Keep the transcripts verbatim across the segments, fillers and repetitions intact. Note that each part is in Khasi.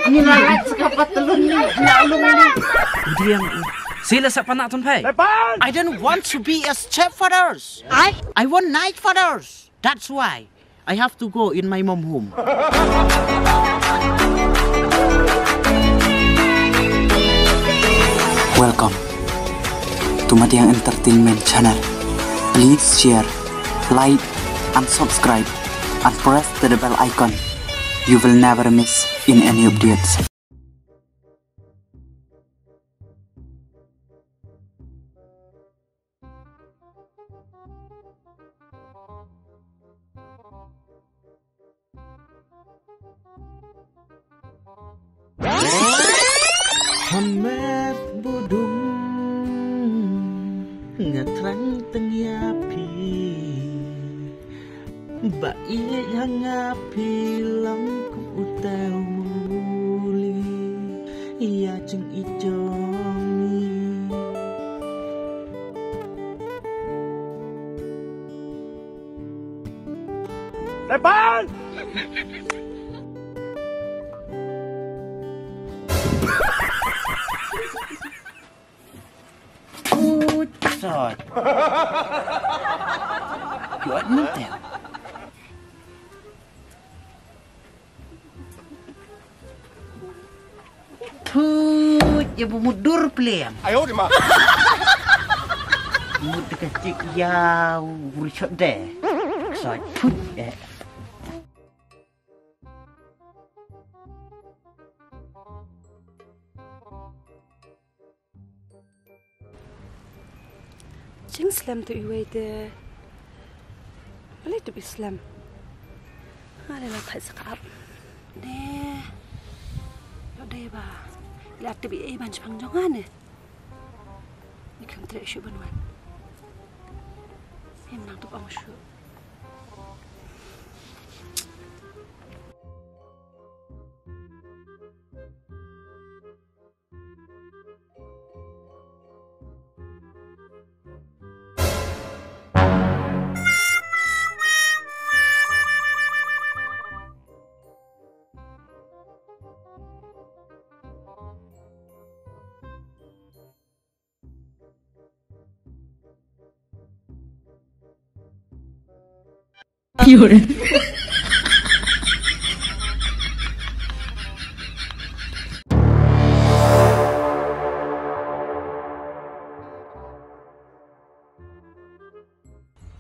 Ni na rat saka patlun ni, na ulung ni. Udiang. Sila sa panatun pai. I don't want to be a stepfathers. I want night fathers. That's why I have to go in my mom home. Welcome to Madiang Entertainment Channel. Please share, like, and subscribe, and press the bell icon. You will never miss in any updates. Hamet budung nga thrang teng ïa phi. Ba ïeit ha nga phi long kum u tau muli ïa jingïeit jong ngi. Tepan! Utsot. Kuat menteu. Tut, ïa bu mudur plem. Ayo di ma. Mut ka cik ïa u richot de. Soi tut eh. Jingslem tu iwei te. Balei tu bi slem? Nga le la thait sa ka ap. Ne. Yo dei ba. La tu bi ei ban chpang jong nga ne. Ni kam treh shu ban wan. Em nang tu ong shu.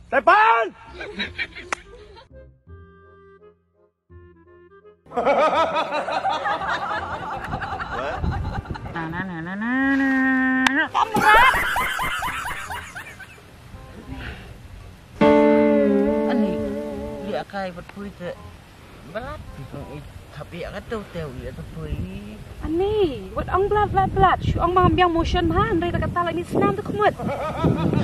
Tepan! Ani, ïa kai bad pui te. Bad phi kong i thap ïa ka tew tew ïa te pui. Ani, wat ong bad bad bad. Shu ong ma ngam biang motion ha, hynrei te kata la ni snam te khmut.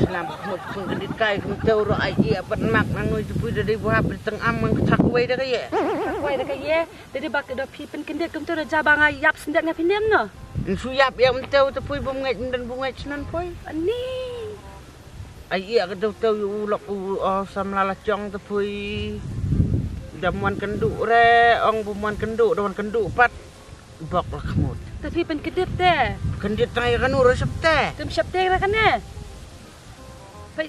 Snam khmut pun ka dit kai kum tew ro ai ïa bad mak nang nui te pui da dei buhap da tang am ngan ka thak wei da ka ye. Wei da ka ye. Dei dei ba ka da phi pynkyndit kumta da ja ba nga ïap syndet nga phi nem no. Yn shu ïap ïa mynta te pui bym ngeit myndan bym ngeit snan pui. Ani. Ai ïa ka dau tau ïa u lok u o samla la chong te pui. Da mon kyndu re ong bym mon kyndu da mon kyndu pat. Bok la khmut. Te phi pynkyndit te. Kyndit tang ïa kanu re sep te. Tum sep te re kane. Phi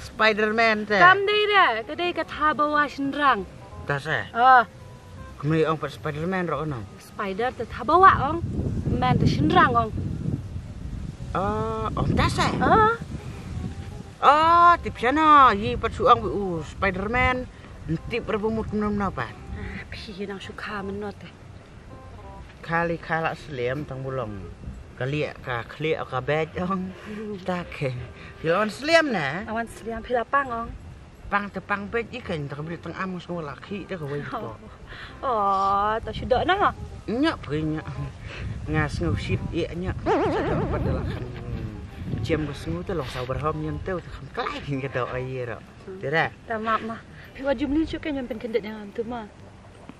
Spiderman te. Kam dei re, ka dei ka thabawa shynrang. Ta se. Ah. Kmie ong pat Spiderman ro no. Spider te thabawa ong. Man te shynrang ong. Ah, ong ta se. Ah. Ah, tip shano, yi pat shu ong u Spiderman. Ntip re bumut nom no pat. Ah, phi nang shu kha men no te. Kali kala slem tang bulong. Kali ka khli ka bej ong. Ta ke. Phi la wan slem na? Awan slem phi la pang ong. Pang te pang bej i kan ta ka bri tang am sngew la khi ta ka wei ko. Oh, ta shu do na. Nya phi nya. Nga sngew shit i nya. Pat la kan. Jem ko sngew te long saw berhom yen te ta kan klai kin ka do ai ro. Tira. Ta map ma. Phi wa jumlin shu ke nyam pen kendet yang tu ma.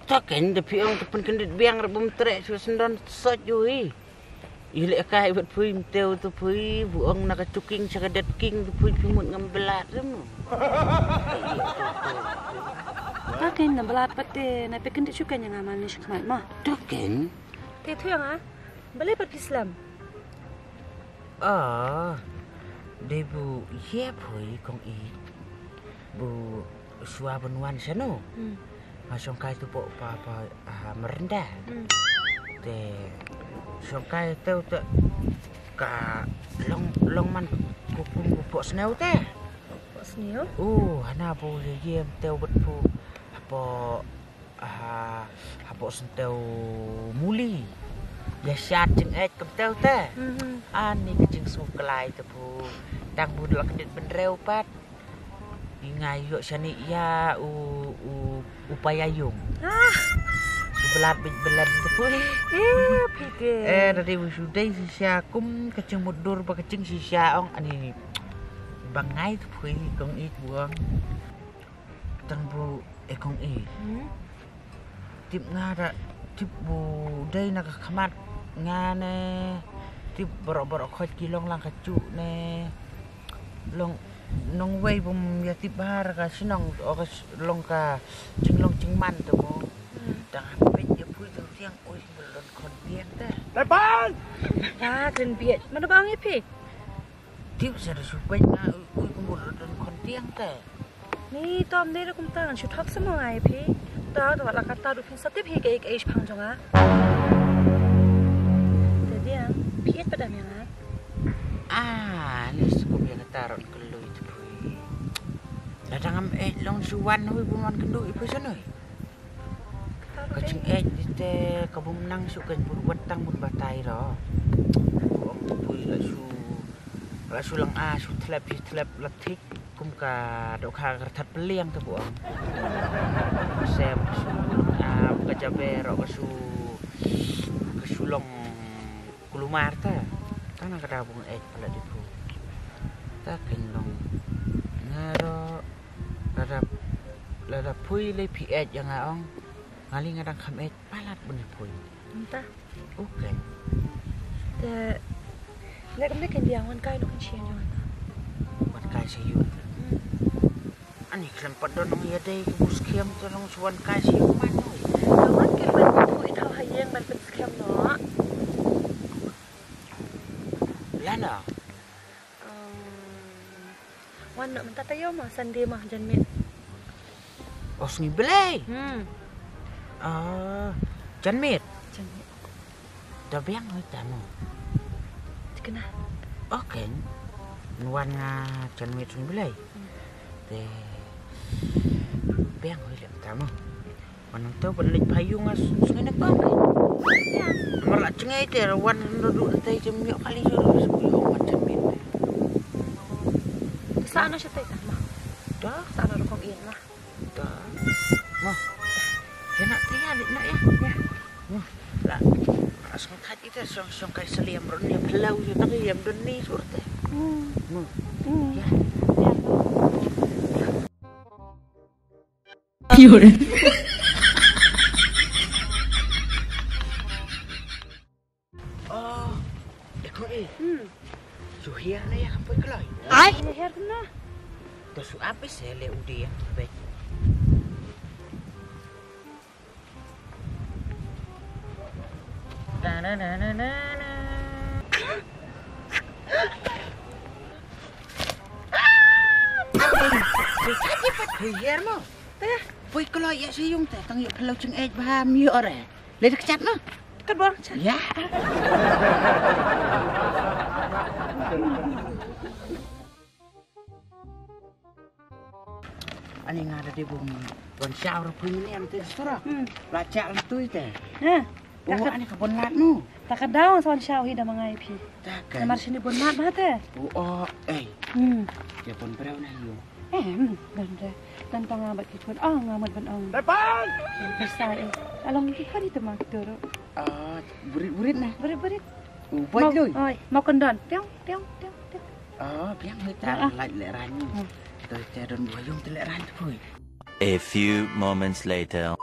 Ta ken da phi ong te pynkyndit biang re bym treh shu sendon sot yu hi. I leh kai bad pui mteu te pui bu ong na ka tuking cha ka det king te pui phi mut ngam blat re mo. Ka kein, nang ba la pat te, na phi kyndit shuh kein ïa nga man ne sha khmat mo. To kein. Te to ïa nga. Balei pat phi slem? Ah, dei ba ïa phi kong i ba shuwa ban wan shano. Hmm. Nga shongkai tu pok pa pa, ah, Merenda. Hmm. Te shongkai te te ka long long man ku kum ku pok sniew te. Pok sniew? Uh, hana ba ïa ïa te u bet pu hapo, ah, hapo senteu muli. Ïa shat jingeh kumteu te. Mhm. Ani ka jingsngewklai te pu. Tang bu la kyndit bynriew pat. Ngi nga ïoh shane ïa u u u payayung. Ah. U blat bit blat te pu. Eh, phi de. Eh, da dei u shu dei shisha kum ka jingmutdur ba ka jingshisha ong ani. Ba ngai te pu kong i buang. Tang bu e kong i. Hmm? Tip nga da tip bu dei na ka khmat nga ne. Tip baroh baroh khot ki long lang ka chu ne. Long nong wei bum ya tip bahar ka shnong o ka s-, long ka jinglong jingman tu mo. Hmm. Tang ha pet ya pui tang tiang oi bul don khon tiang te. Tepan! Ba kren biet. Mana ba ngi phi? Tip sa da shu peit nga, ui, ui, kumbu la don khon tiang te. Ni tom dei da kumta ngan shu thok sa mo nga ïa phi. Ta, ta wat la kata ruh phin sa tip hi kaei kaei shaphang jong nga. Te diang, phi ïeit pat dang ïa nga? Ah, ni sa kum ïa kata ruh ka lui te phi. Lada ngam ïeit long shu wan hui bun wan kynduh ïa phi sa noi. Ka jingïeit te ka bym nang shu kan bun wat tang bun batai ro. Bu ong pui la shu, la shu lang a shu thlep shu thlep la thik kum ka dohkha ka rthat peliang te bu ong. Sem ka shu lang a ka jaber ro ka shu, ka shu long kulumar te. Tang na ka da bung eit pala di phu. Ta ken long. Nga ro lada, lada phui le phi eit ïa nga ong. Nga li nga dang kham eit palat bun phui. Nta. Okay. Te le kam le ken diang wan kai no kan shia jong ta. Wan kai shia yu. Hmm. Ani khlem pat don ong ïa dei ka bus khiam te long shu wan kai shia yu man noi. Ka wan ken ban phui thaw ha ïeng ban pynskhem no. Lana. Wan noh mynta taïew ma Sunday ma janmiet. Oh, sngi Blei. Hmm. Ah, janmiet. Janmiet. Da biang hoi ta mo. Tikna. Okay. Wan nga janmiet sngi Blei. Hmm. Te biang hoi lem ta mo. Wan nangto ban leit phayu nga sngi na kong. Namar la jngai te wan ndu nte jem ïoh kali jor sku ïoh wan jem bit. Sa na sha te ta ma. Da sa na kong in ma. Da. Ma. Kena te ya leit na ya. Ya. Ma. La. Asma khat ita song song kai seliam ron ya phelau yu tak yam don ni surte. Hmm. Ma. Hmm. Ya. Ya. Oh, eko e. Hmm. Su hiar na ya kampoi kloi. Ai, ini hiar kena. To su apa sele udi yang terbaik. Hiar mo. Taya, poi kloi ïa sha ïung te tang ïa phelau jingeh bha mi ore. Le da kjat no. Kat bor kjat. Ya. Ani nga da dei bum bon shaw ra pun ni am te sura. Hmm. La chak la tui te. Ha. Oh, ani ka bon lat nu. Ta ka daw sa wan shaw hi da ma ngai phi. Ta ka. Namar shini bon lat ma te. Oh, oh, eh. Hmm. Ya bon brau na yu. Em, don re. Don tang nga bad ki khun. Oh, nga mut ban ong. Tepan! Pisa eh. Along ki khun itu mak turu. Ah, burit-burit na. Burit-burit. Ubat lui. Oi, mau kendon. Tiong, tiong, tiong, tiong. Ah, biang lui ta lait le ran. Tu te don buayung te le ran tu. A few moments later.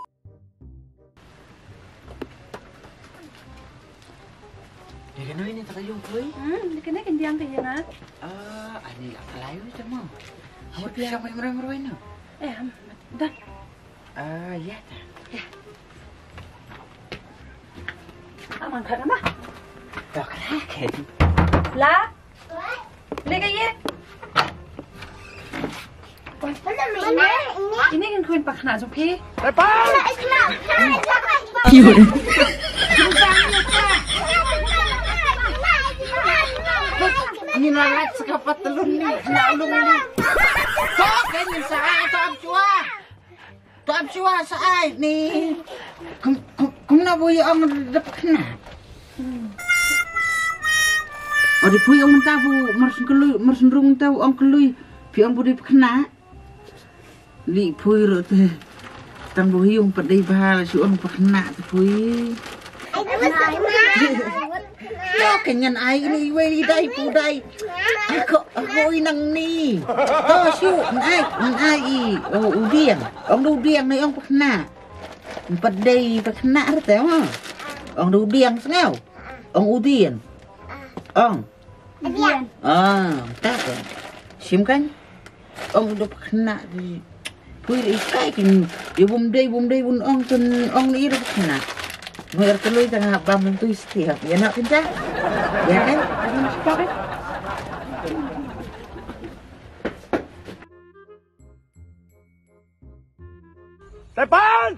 Dia kena ini tak yung pui. Hmm, dia kena kendiang ke yang ah. Ah, ani la kelai wi temo. Hot dia. Siapa yang meroi-meroi no? Eh, am, dah. Ah, ïa ta. Ïa. Aman ka nama? Dok raket. La? Leka ye? Ini kan kuin pakna jong phi. Lepas. Ini lalat sekapat telun ni, nak ulung ni. Tok kan sa, tok jua. Tok jua sa ai ni. Kum kum kum na bu ong da pakna. Odi pui ong ta bu mars kelu mars rung ta ong kelu. Pi ong bu di pakna. Li pui ro te. Tang bu hiung pat dei bha la shu ong pakna te pui. Yo kenyan ai ni wei dai pu dai. Ako ako inang ni. To shu nai nai i. Oh udiang. Ong du udiang ni ong pakna. Pat dei pakna rete mo. Ong du udiang sngau. Ong udiang. Ong. Udiang. Ah, ta ko. Sim kan? Ong da pakna di. Pui ri kai kin. Ïa bum dei bum dei bun ong tun ong ni da pakna. Mo er kelui tang ha bam tu setiap. Ïa nak kin ta. Ïa kan? Tepan!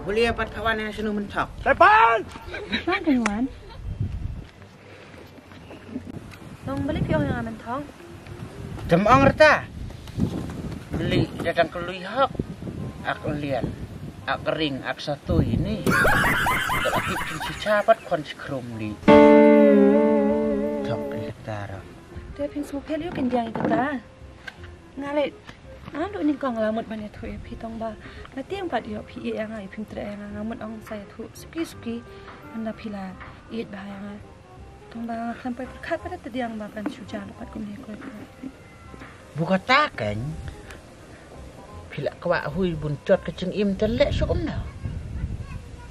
Buli apat kawan yang senu mentok. Tepan! Tepan kan wan? Nong beli piong yang amen tong. Tem ong rta. Beli datang kelui hok. Ak lian. Ak ring, ak satui ni. Dak akip chin chicha pat kon chikrum li. Thok ri tara. Te phin sngewphet ïa u phin diang ïa kata. Nga leh. Nga duk nyngkong la mut ban ïathuh ïa phi tang ba. Nga tieng pat ïoh phi ïeit ïa nga ïa phim treh ïa nga nga mut ong sa ïathuh suki suki. Ynda phi la ïeit bha ïa nga. Tang ba nga khlem poi pyrkhat pat da tdiang ba kan shu jia pat kumne kloi kloi. Bu kata kan. Phi la kwah hui bun chot ka jingim te leh shu kumno.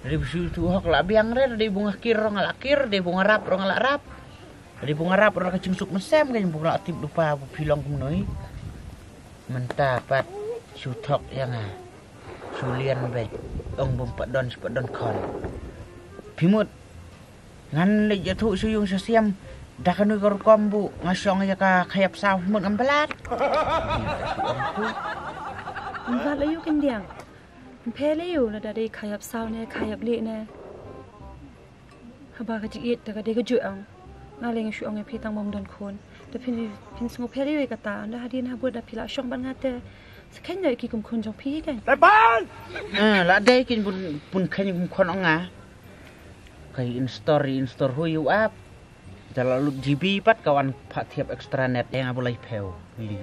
Dei bu shu ïathuh hok la biang re, dei bu nga kir rong la kir, dei bu nga rap rong la rap. Dei bu nga rap rong ka jingsuk mynsiem ka jing bu nga la tip dupa bu phi long kumno i. Mynta pat shu thok ïa nga. Shu lian beit. Ong bym pat don shu pat don khon. Phi mut. Ngan leit ïathuh shu ïung shu siam. Da kano ka rukom bu nga shong ïa ka khayap saw phi mut ngam blat. Ym blat la ïu kin diang. Ym pher la ïu lada dei khayap saw ne khayap lieh ne. Haba ka jingïeit te ka dei ka juh ong. Nga leh nga shu ong ïa phi tang bym don khun. Te phin phin sngewpher ïa kata ynda hadien habud da phi la shong bad nga te. Sa kheiñ ïa ki kum khun jong phi kan. Tepan! Eh, la dei kin bun bun kheiñ kum khun ong nga. Ka in store in store hui u ap. Te la lut G B pat ka wan pha thiap extra net eng abu lai phew. Li.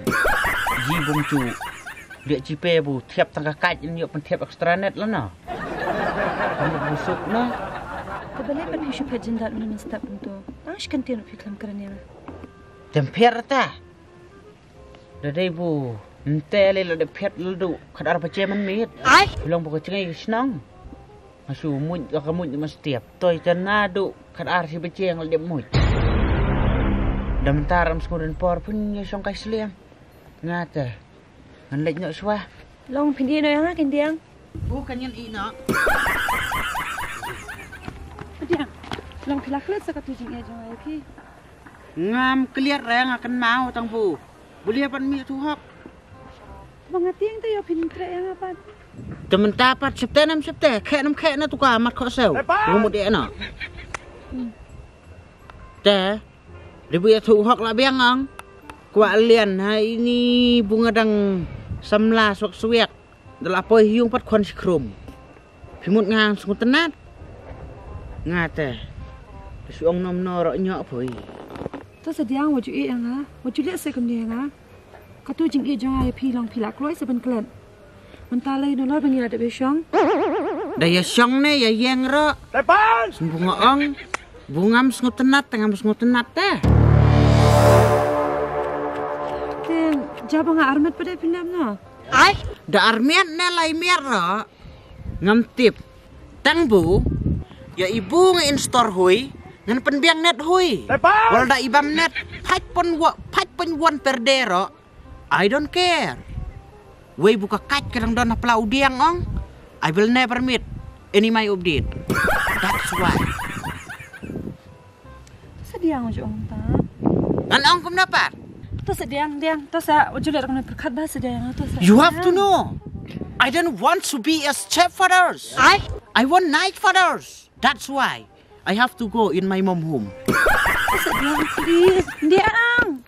Ji bung chu. Liak jipe bu thiap tang ka kaj in ïoh pynthiap extra net la na. Kan bu suk na. Te balei pat phi shu phet jyndat mynne mynstep mynto? Tang shi kyntien phi khlem kren ïa nga. Tem phet rta. Da dei bu nte lei la dep phet la du khadar baje mynmiet. Ai. Phi long bu ka jngai ka shnong. Nga shu muid ka muid mynstep. Toi te na du khadar shi baje nga la dep muid. Da mynta ram sngewdon por phin ïa shong kai sliang. Nga te. Ngan leit noh shuwa. Long phin ïeh noh ïa nga kin diang. Bu kan ngan ïeh noh. Diang. Long phi la klet sa katu jingeh jong nga ïa phi. Ngam klet re nga kynmaw tang bu. Bu lia pat mih tu hok. Ba nga tieng te ïoh phin treh ïa nga pat. Te mynta pat septe nam septe khe nam khe na tu ka mat kho sew. Bu mut ïeh noh. Te. Dei bu ïathuh hok la biang ong. Kwah lian ha ini bu nga dang samla swak swiak. Da la poi hiung pat khon shi khrum. Phi mut nga sngewtynnat. Nga te. Te shu ong nom no ro nyo poi. To sa diang wa ju ïeh ïa nga. Wa ju leh se kumne ïa nga. Katu jingïeit jong nga ïa phi long phi la kloi sa ban klet. Mynta lei nalor ba ngi la dep ïa shong. Da ïa shong ne ïa ïeng ro. Tepan! Sngewbha nga ong. Bu ngam sngewtynnat te ngam sngewtynnat te. Te Ïa ba nga armet pat de pynlem no. Da armet ne lai miet ruh ngam tip. Tang bu ïa i bu nga in store hui, ngan pynbiang net hui. Wal da i bam net, phaj pon wa, phaj pon wan per de ruh. I don't care. Wei bu ka kaj ka dang don ha pla u diang ong, I will never meet any my update. That's why. Sa diang u jong ta. Ngan ong kumno pat? To sa diang, diang. To sa u juliet kong pyrkhat ba sa diang. To sa. You have to know. I don't want to be a stepfathers. I want nice fathers. That's why I have to go in my mom home. To sa diang, please. Diang.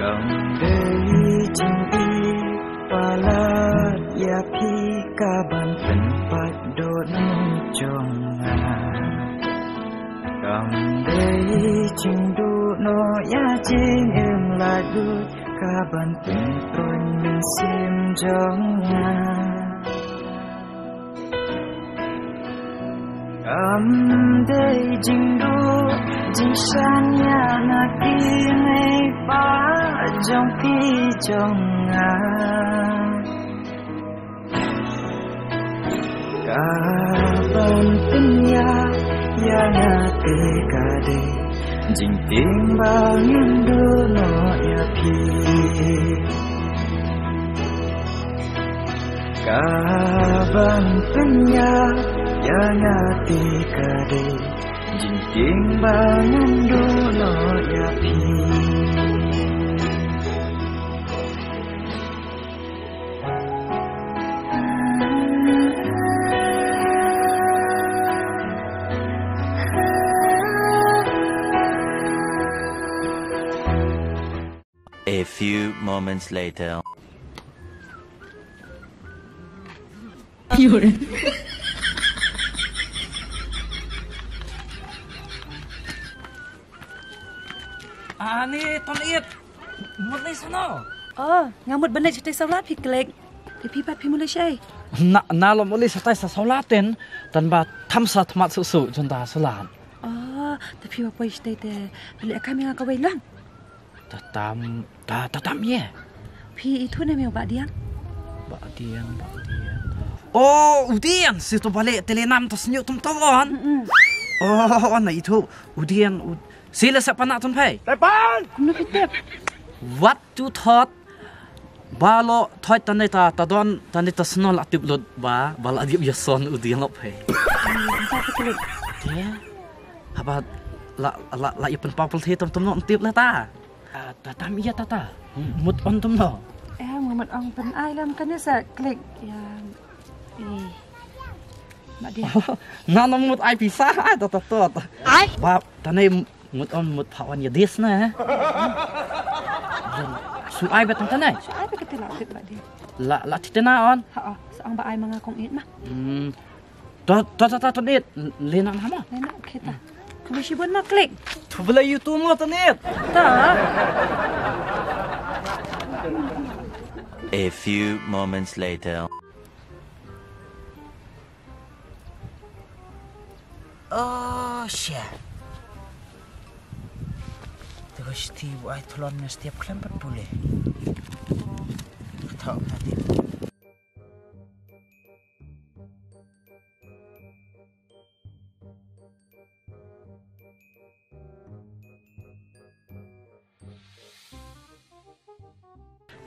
Kam dei jingïeit palat ïa phi ka ban pynpait dohnud jong nga. Kam dei jingduh noh ïa jingim laitluid ka ban pynpoi mynsiem jong nga. Kam dei jingduh jingshan ïa na ki nongpait jong phi jong nga. Ka ban pynïap ïa nga te ka dei jingtieng ba ngan duh noh ïa phi. Ka ban pynïap ïa nga te ka dei jingtieng ba ngan duh noh ïa phi. A few moments later. Ani, Ton It. Mut lei sano? Oh, nga mut ban leit shatei sawla phi Klik. Te phi pat phi mut lei shaei? Na, na lo mut lei shatei sa sawla ten, tang ba tham sa thmat suh suh jong ta sawla. Oh, te phi wa poi shatei te, phi leh kam ïa nga kawei lang. Ta tam, ta, ta tam ïa. Phi ithuh ne em ïa u Bah Diang? Bah Diang, Bah Diang. Oh, u Diang, shi to ba leh te leh nam ta sñiuh tum tum on. Mm-mm. Oh, na ithuh, u Diang, u, shi leh sa pana tun phai. Tepan! Kumno phi tip? Wat tu thot. Ba lo thot tane ta, ta don, tane ta sñiuh la tip lut ba, ba la dip ïa son u Diang lo phai. Hmm, ta phi tip. Te? Haba la, la, la ïa pynpaw pynthei tum tum no tip leh ta. Ah, ta tam ïa ta ta. Mut on tum no. Eh, mut on pyn ai lam kane sa Klik. Ïa. Eh. Bah Diang. Na no mut ai pisa ai ta ta tot. Ai. Ba tane mut on mut pha on ïa dis na. Su ai bet tane. Su ai bet kete la bet Bah Diang. La, la titena on. Ha, oh, sa ong ba ai ma nga kong it ma. Hmm. To, to, to, to, to, dit. Lena nama? Lena, okay, ta. Kami shibun ma Klik. To bela you tu mo, to, dit. Ta. A few moments later. Oh, shit. Te ko shiti bu ai thlon na stiap khlem pat pule. Kata ka ti.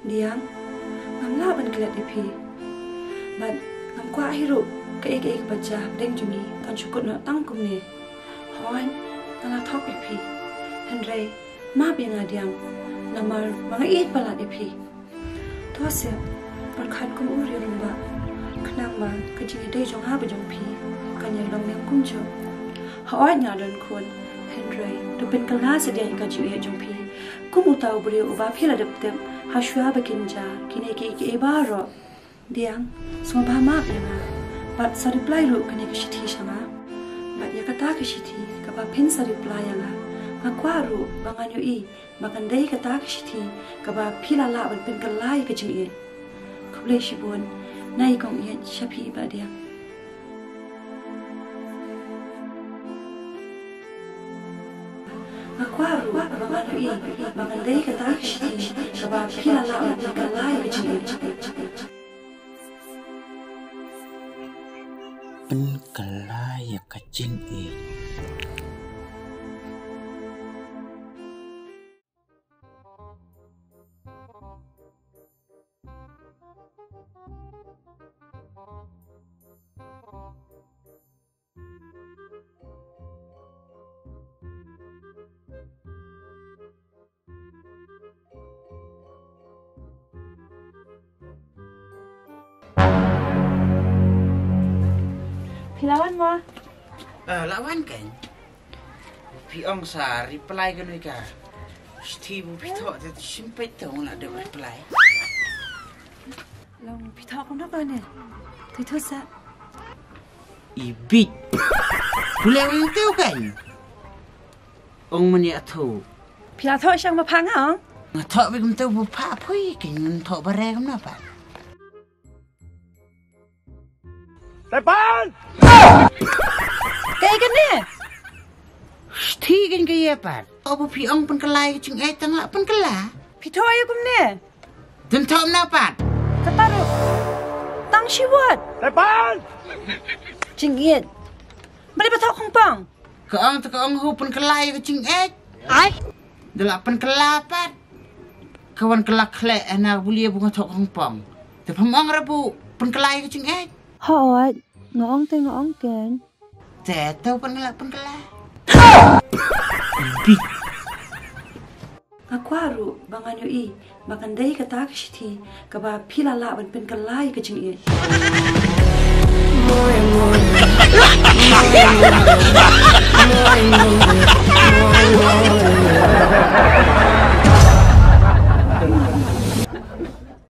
Diang, ngam lah ban klet ïa phi. Bad ngam kwah hi ruh kaei kaei kaba jia hapdeng jong ngi kan shu kut noh tang kumne. Hooid, nga la thok ïa phi. Hynrei map ïa nga Diang, namar ba nga ïeit palat ïa phi. To sep, pyrkhat kum u riew rangbah, khnang ba ka jingïadei jong nga bad jong phi kan ïalong ne em kumjuh. Hooid nga don khun, hynrei to pynkylla sadiang ïa ka jingïeit jong phi kum uta u briew uba phi la dep tip ha shuwa ba kin jia kine kiei kiei baroh. Diang, sngewbha map ïa nga bad sa reply ruh kane ka shithi sha nga. Bad ïa kata ka shithi kaba phin sa reply ïa nga, nga kwah ruh ba ngan ïohi ba kan dei kata ka shithi kaba phi la lah ban pynkylla ïa ka jingïeit. Ko Khublei shibun. Nai kong ïeit sha phi ba diak. Nga kwah ruh ba ngan ïohi ba ngan dei kata ka shithi kaba phi la lah ban pynkylla ïa ka jingïeit. Pynkylla ïa ka jingïeit. Phi la wan mo? Eh, la wan kan. Phi ong sa reply ka noi ka. Shithi ba phi thoh te shim peit te ong la dep reply. Long phi thoh kumno kane? Te thoh sa. I bit. Pule ong te kan. Ong mani athu. Phi la thoh shang ba pha nga ong? Nga thoh ba kumto ba pha phui kan ngan thoh ba re kumno pat. Tepan! Kaei kane? Shithi kan kaei pat. O ba phi ong pynkylla ïa ka jingïeit tang la pynkylla. Phi thoh ïa kumne. Dang thoh na pat. Kata ruh. Tang shi word. Tepan! Jingïeit. Balei ba thoh khongpong? Ka ong te ka ong hu pynkylla ïa ka jingïeit. Ai. Da la pynkylla pat. Ka wan kylla khleh hana buli ba nga thoh khongpong. Te pham ong ra ba pynkylla ïa ka jingïeit. Hooid, nga ong te nga ong ken. Te to pynkylla pynkylla. Bit. Nga kwah ruh ba ngan ïohi ba kan dei kata ka shithi kaba phi la lah ban pynkylla ïa ka jingïeit.